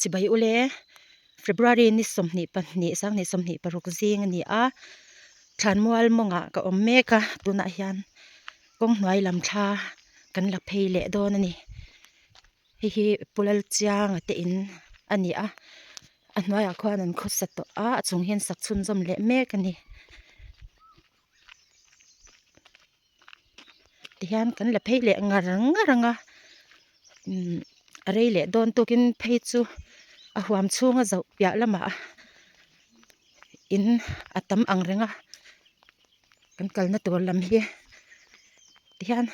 Chibai ule February ni 22 2026 zing a ni a, thlanmual mawngah ka awm mek a, tunah hian kawng hnuai lam thla kan la phei leh dawn a ni. Hei hi Pu Lalchianga te in a ni a, a hnuaiah khuan an khawsa tawh a, a chung hian sak chhunzawm leh mek a ni. Tihian kan la phei leh ngar ngar ang a umm a rei leh dawn tukin phei chu a huam chhunga zoh piah lamah in a tam ang reng a kan kalna tur lam hi tihian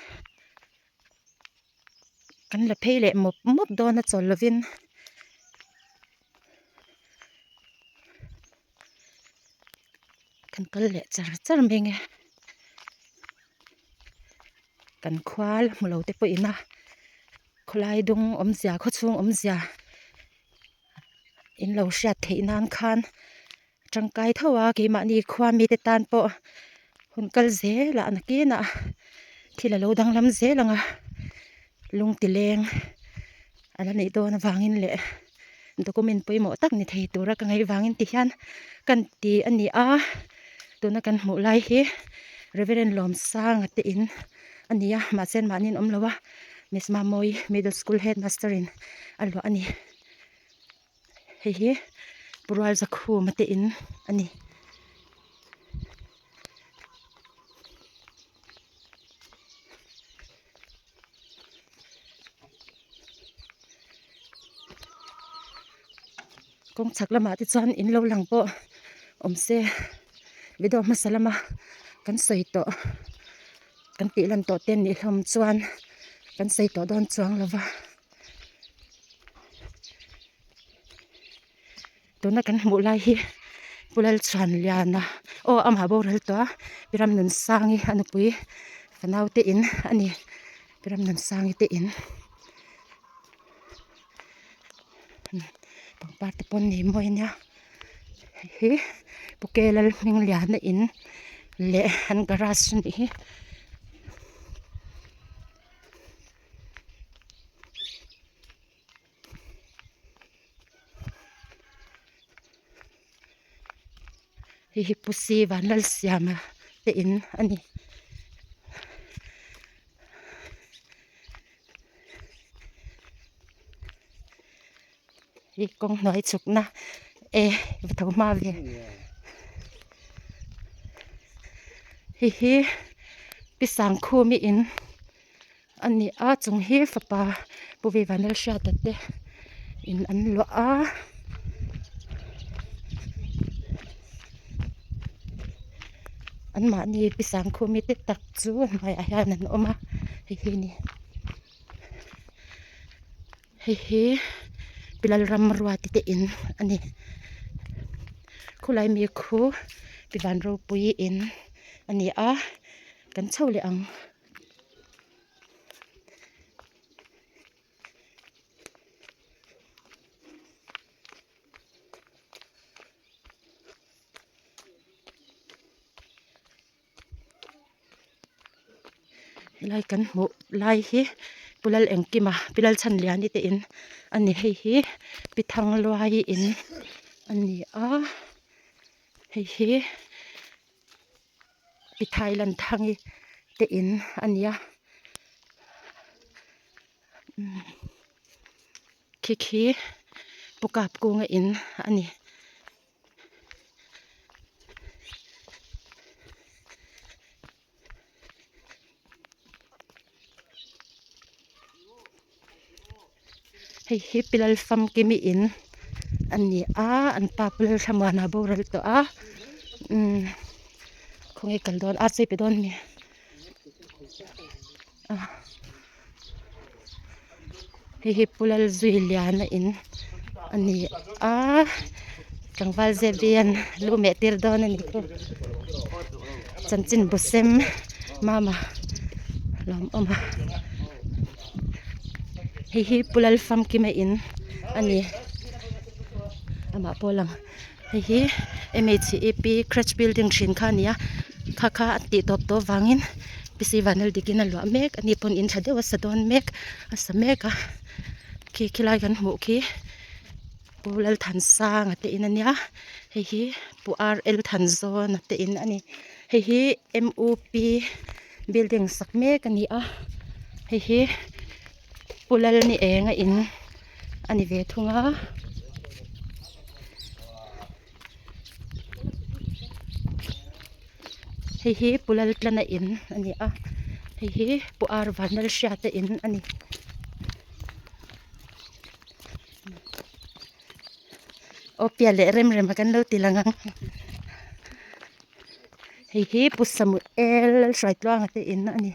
kan la phei leh mawp mawp dawn a chawl lovin. Kan kal leh char char mai nge kan khua la hmu lo te pawh ina khawlai dung awmzia khawchhung awmzia in lo hriat theih nan khan tangkai tho a keimahni khua mite tan pawh hun kal zel ah nakinah thil alo danglam zel ang a lung ti leng a la neih dawn avangin leh document pawimawh tak ni thei tura ka ngaih vangin ti hian kan ti a ni a tuna kan hmuh lai hi Reverend Lawmsanga te in a ni a mahse an mahni an awm lo a Miss Mamawii middle school headmaster in a luah a ni hei hi Pu Rualzakhuma te in a ni. Kawng chhak lamah te chuan in lo lang pawh awm se video hmasa lama kan sawi tawh kan tih lan tawh te nih hlawm chuan kan sawi tawh dawn chuang lo va tuna kan hmuh lai hi Pu Lalchhuanliana aw amah boral tawh a Pi Ramnunsangi a nupui fanau te in a ni Pi Ramnunsangi te in pangpar te pawh an nei mawi ania hei hi Pu Kelalhmingliana in leh an garage a nih hi. Hei hi Pu Si Vanlalsiama te in a ni. Hei kawng hnuai chhukna e va tho hma ve. Hei hi Pi Sangkhumi in. A ni a chung hi fapa Pu Vivanelhriata te in an luah a an mahni pi Sangkhumi te tak chu a hnuaiah hian an awm a hei hi a ni hei hi Pi Lalramruati te in a ni khulai mi khu Pi Vanropuii in a ni a kan chho leh ang. Helai kan hmuh lai hi Pu Lal Engkima Pi Lal Chhanliani te in a ni hei hi Pi Thangluai in a ni a hei hi. Pi Thailand thangi te in a ni a khi khi Pu Kap kunga in a ni. Hei hi Pi Lalfamkimi in a ni a an pa Pu Lalthlamuana a boral tawh a umm khawnge kal dawn a chei pe dawn a ni hei hi Pu Lalzuiliana in a ni a tlangval zep hian lu meh tir dawn a ni chu chanchin bu sem mama lawmawm a. Hei hi Pu Lalfamkima in a ni amah pawh a lang hei hi M H E P crèche building hrin kha a ni a kha kha a tih tawp tawh avangin P C Vanlaldikin a luah mek a ni pawn in tha deuh a sa dawn mek a sa mek a khi khilai kan hmuh khi. Pu Lalthansanga te in ania hei hi Pu R L Thanzawna te in a ni hei hi M U P building sak mek a ni a hei hi Pu Lalnienga in a ni ve thung a. Hei hi Pu Laltlana in a ni a hei hi Pu R Vanlalhriata in a ni. Aw piah leh rem rem a kan lo ti lang ang hei hi Pu Samuel Lalhruaitluanga te in a ni.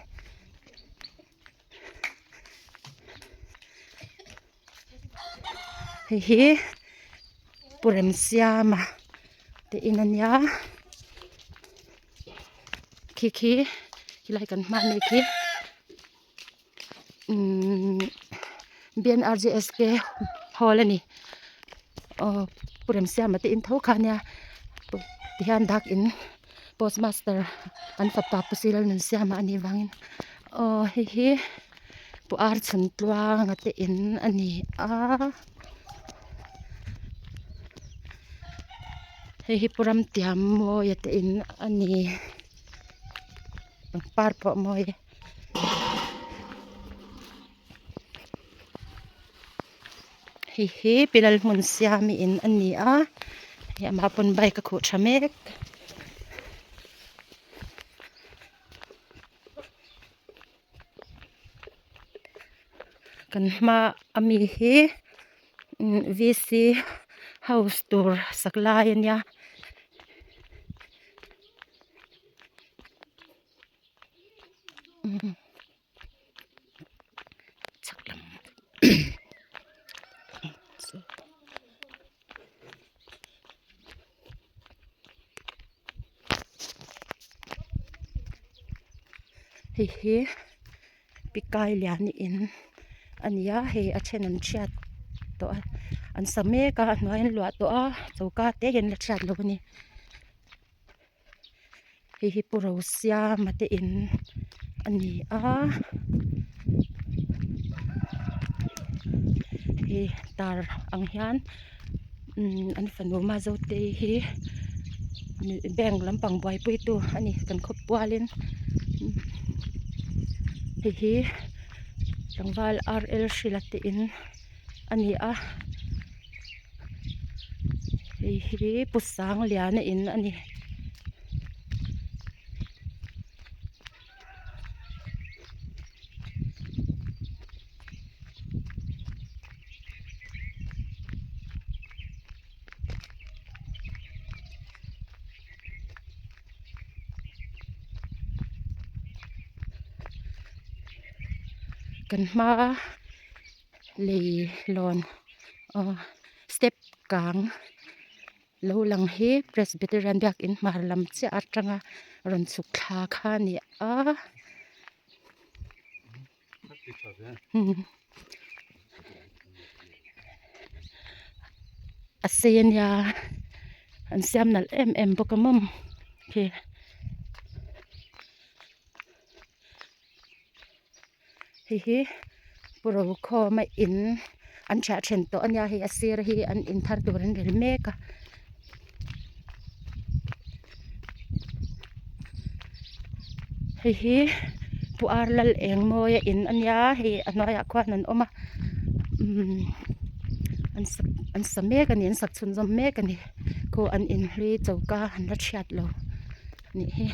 Hei hi Pu Remsiama te in a nia khi khi khilai kan hma ami khi umm B N R G S K hall a ni aw Pu Remsiama te in tho kha a nia tihian dak in post master an fapa Pu Silalnunsiama a nih vangin aw hei hi. Pu ar chhun tluanga te in a ni a hei hi pu ramtiam mawia te in a ni pangpar pawh a mawi e hei hi pi lalhmunsiami in a ni a hei amah pawn bike a khuh tha mek. Kan hma ami hi V C house tur sak lai a nia. Chhak lam Hei hi pikai lian in a ni a hei a then an chhiat tawh a an sa mek a a hnuai an luah tawh a choka te hi an la chhiat lo a ni hei hi pu Rosiama te in a ni a hei tar ang hian an fanu Mazotei hi bank lampang buaipui tu a ni kan khawp pualin hei hi tlangval R L Hrila te in a ni a hei hi Pu Sangliana in a ni. Kan hmaa lei lawn aw step kang lo lang hi Presbyterian biakin hmar lam chiah atanga rawn chhuk thla kha a ni a. A sei a nia an siam nalh em em bawk a mawm khi hei hi pu Rokhawma in an thiah then tawh a nia hei a sir hi an in thar tur an rel mek a. Hei hi Pu Ar Lal eng mawia in a nia hei a hnuaiah khuan an awm a umm an sak an sa mek a ni an sak chhunzawm mek a ni khaw an inhlui choka an la chhiat lo a nih hi.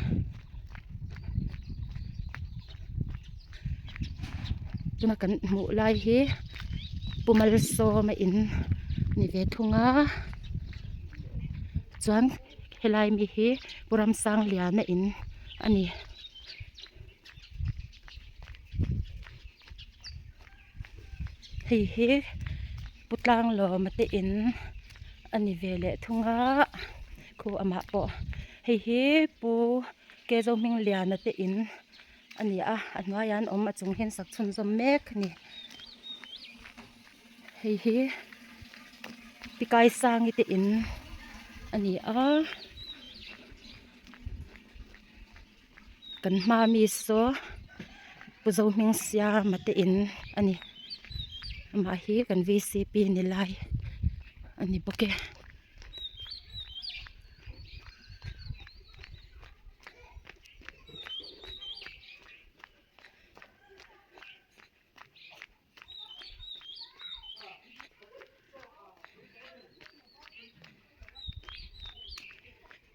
Tuna kan hmuh lai hi Pu Malsawma in a ni ve thung a chuan helai mi hi Pu Ramsangliana in a ni. Hei hi Pu Tlanglawma te in a ni ve leh thung a khu amah pawh hei hi Pu Kezohmingliana te in a ni a a hnuaiah an awm a chung hian sak chhunzawm mek a ni hei hi Pikaisangi te in a ni a kan hma mi saw Pu Zohmingsiama te in a ni amah hi kan V C P ni lai. a ni bawk e.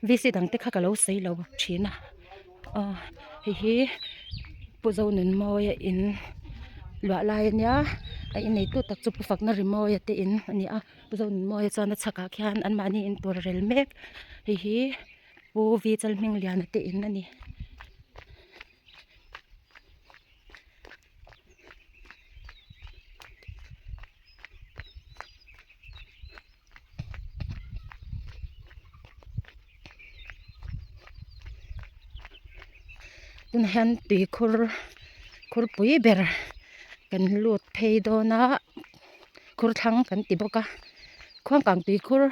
VC dang te kha ka lo sawi lo thin a aw hei hi Pu Zonunmawia in luah lai a nia a inneitu tak chu Pu Fakna Rimawia te in a ni a Pu Zonunmawia chuan a chhakah khian anmahni in tur a rel mek hei hi Pu V Chalhmingliana te in a ni. Tunah hian tuikhur khurpui ber kan lut phei dawn a khur thlang kan ti bawk a khuangkang tuikhur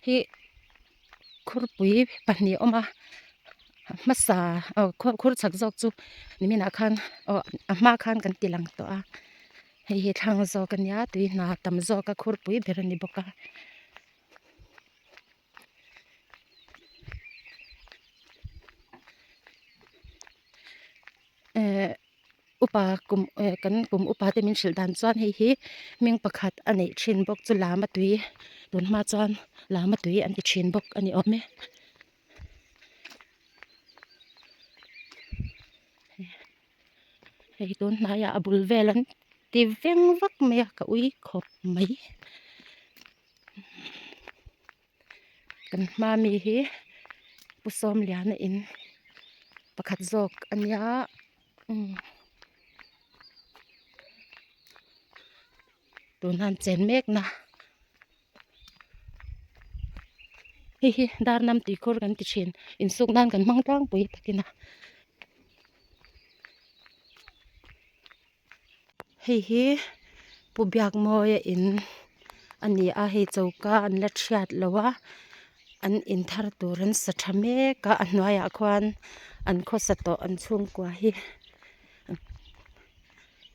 hi khurpui pahnih a awm a hmasa aw khur chak zawk chu niminah khan aw a hma khan kan ti lang tawh a hei hi thlang zawk a nia tui hna tam zawk a khurpui ber a ni bawk a. Ehh upa kum eh kan kum upa te min hrilh dan chuan hei hi hming pakhat a neih thin bawk chu lama tui tun hma chuan lama tui an ti thin bawk a ni awm e. Hei tun hnaiah a bul vel an ti veng vak mai a ka ui khawp mai. Kan hma mi hi Pu Sawmliana in pakhat zawk a nia umm tuna an chen mek na hei hi dar nam tuikhur kan ti thin insuk nan kan hmang tlangpui takin a. Hei hi Pu Biakmawia in a ni a hei choka an la thiat lo a an in thar tur an sa tha mek a a hnuaiah khuan an khawsa tawh an chhungkua hi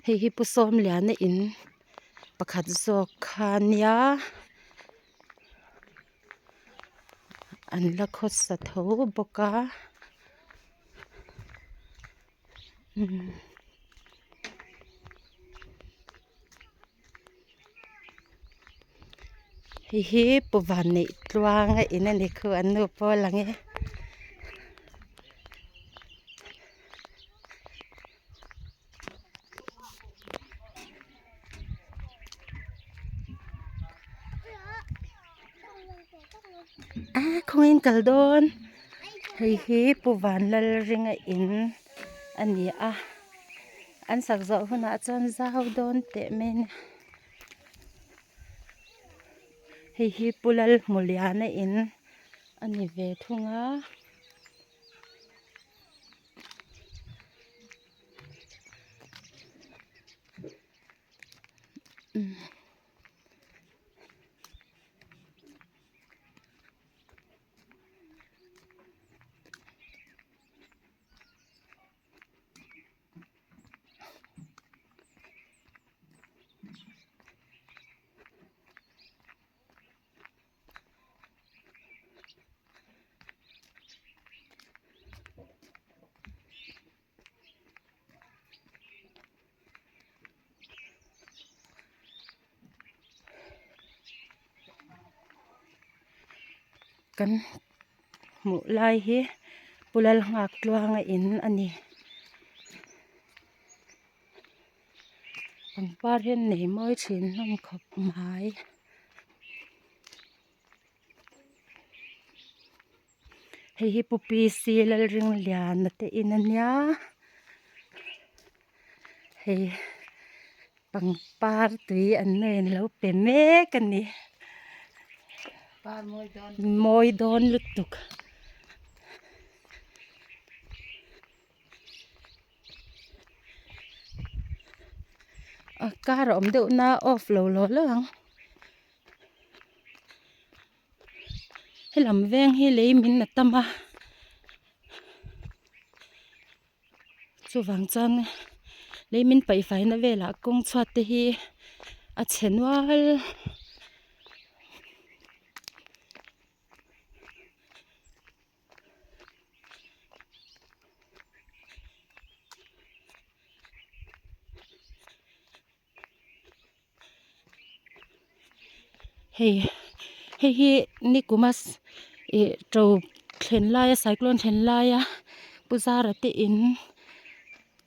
hei hi Pu Sawmliana in pakhat zawk kha ania an la khawsa tho bawk a. Hei hi Pu Vanneih tluanga in a ni khu an nu pawh a lang e. A khawngin kal dawn hei hi Pu Vanlalringa in a ni a an sak zawh hunah chuan zau dawn teh mai a ni hei hi Pu Lalhmuliana in a ni ve thung a. Kan hmuh lai hi Pu Lalnghak tluanga in a ni. Pangpar hi an nei mawi thin hlawm khawp mai. Hei hi Pu PC Lalringliana te in a nia hei pangpar tui an nei an lo pe mek a ni mawi dawn lutuk. A kar a awm deuh na off lo law law ang. Helam veng hi lei min a tam a chuvang chuan lei min paih faina velah kawng chhuat te hi a chhe nual. Hei hei hi nikuma ih to thlen laia cyclone thlen laia pu zara te in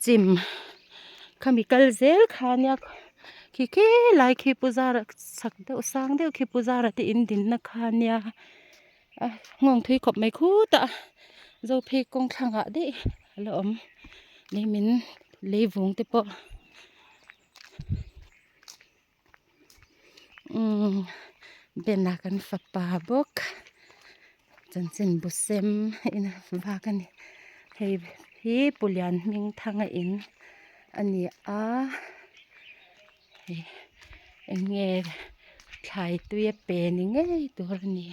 chim khami kal zel kha ania khi khi lai khi pu zara chhak deuh sang deuh khi pu zara te in dinna kha ania a nghawng thui khawp mai khutah zophei kawng thlangah daih a la awm leimin leivung te pawh. Umm bena kan fapa bawk chanchin bu sem in vak a ni hei hi pu lian hming thanga in a ni a hei eng nge thlai tui a pe ni ngei tur a ni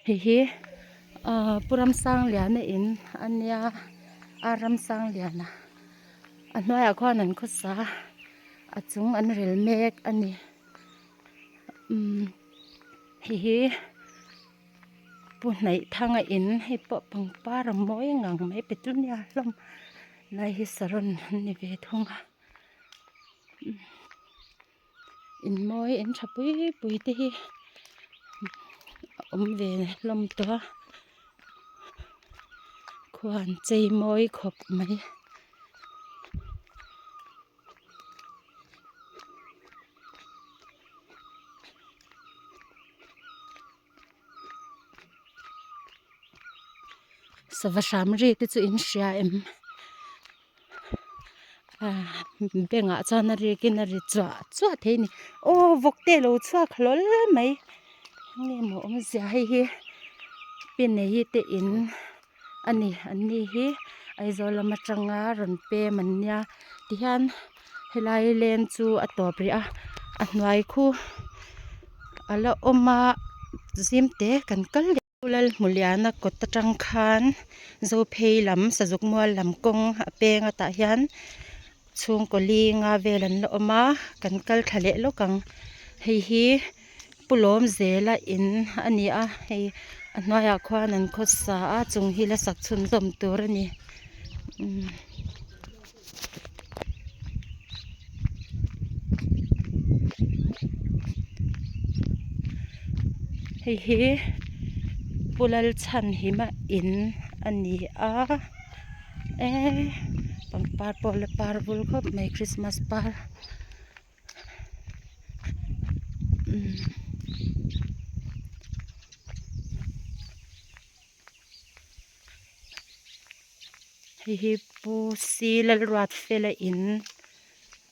hei hi ahh pu Ramsangliana in a nia a Ramsangliana a hnuaiah khuan an khawsa a a chung an rel mek a ni umm hei hi pu Hnaihthanga in hei pawh pangpar a mawi ngang mai petunia hlawm lai hi saron an ni ve thung a. In mawi in tha pui pui te hi a awm ve hlawm tawh a khua an chei mawi khawp mai. Sava hram ri te chu in hria em ah bengah chuan a rik in a ri chuah chuah thei a ni aw vawk te a lo chhuak hlawl mai enge maw awmzia hei hi pi nei te in a ni an ni hi Aizawl lam atanga rawn pem an nia tihian helai leng chu a tawp rih a a hnuai khu a la awm a zim te kan kal leh Lalhmuliana kawt atang khan Zophei lam Sazuk mual lam kawng a peng a tah hian chhungkaw linga vel an la awm a kan kal thla leh lawk ang hei hi Pu lawm zela in a ni a hei a hnuaiah khuan an khawsa a chung hi la sak chhunzawm tur a ni umm. Hei hi Pu Lalchhanhima in a ni a eee pangpar pawh la par vul khawp mai christmas par. Hei hi Pu C Lalruatfela in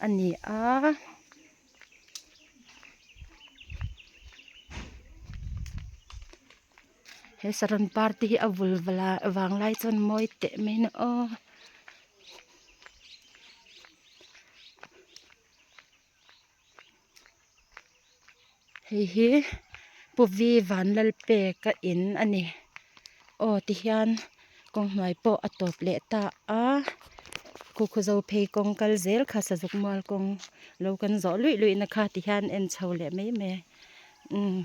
a ni a. He saron par te hi a vul vang lai chuan mawi teh mai na aw. Hei hi Pu V Vanlalpeka in a ni. Aw tihian kawng hnuai pawh a tawp leh ta a. Khu khu zo phei kawng kal zel kha sazuk mual kawng lo kan zawh luih luih na kha tihian en chho leh mai mai. Umm.